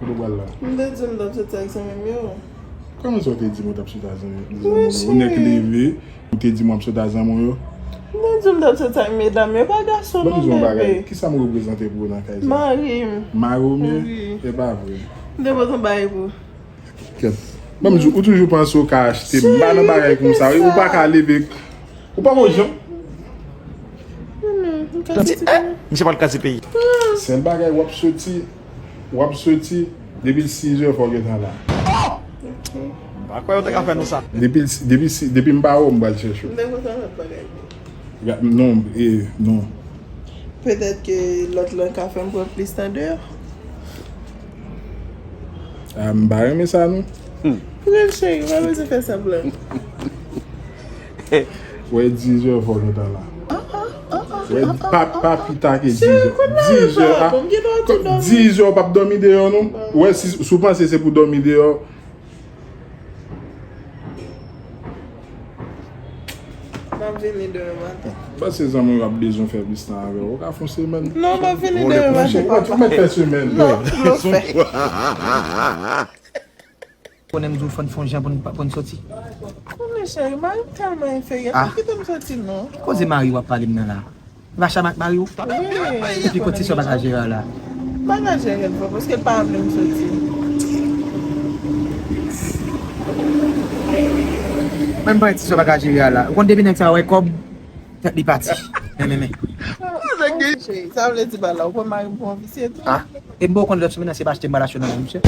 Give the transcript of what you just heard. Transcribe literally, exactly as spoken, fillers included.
Ou pral la. M te di w m t ap soti ak zanmi m yo. Kòman sa w te di m w t ap soti ak zanmi zanmi w yo? Ou nèk leve, ou te di m w ap soti ak zanmi w yo? M te di w m t ap soti ak medam yo, pa gason non, bebe. Kisa m reprezante pou ou nan kay sa? Mari m. Mari w m ye? E pa vre. M te pote yon bagay pou ou. Kèt. Ban m di w, ou toujou panse w ka achte m. M pa nan bagay konsa. Ou pa ka leve. Ou pa wè jan. Misye pral kraze peyi. Sèl bagay w ap soti, w ap soti, depi l sis è fò w gentan la. M pa kwè yo te ka fè nou sa. Depi l si- depi si- depi m pa wè w m pral chèche w. M te kontan lòt bagay. Ya- Non, e, non. Petèt ke lòt lan ka fè m pran plis tan deyò. Ah, m pa renmen sa non. Poutèt cheri, pa bezwen fè sanblan. Wè, diz è fò w gentan la. Wè, pa, pa pita ke diz è. Diz è, ah, diz è w p ap dòmi deyò non. Wè, si, si w panse se pou dòmi deyò. M ap vini demen maten. Panse zanmi w ap bezwen fè plis tan avè w. Ou ka fè yon semèn. Non, m ap vini demen maten, papa. Ou mèt fè semèn. Non, m ap fè. Konnen m di w fò n fè yon jan pou n pa- pou n soti. Konnen cheri, mari m tèlman enferyè, Ah. Pa kite m soti non. Koze mari w ap pale m nan la. Vacha mak mari w. Wi. Epi kot ti sè bagajera la. Bagajera l vre, paske l pa vle m soti. Menm pa ti sè bagajera la. Ou konn depi nèg sa wè kòb, tèt li pati. Men, men, men. Cheri, sa vle di pa la, ou pran mari m pou yon visye tou? Ah. E m ba w konn lòt semèn nan se pa achte m pral achte nan men misye.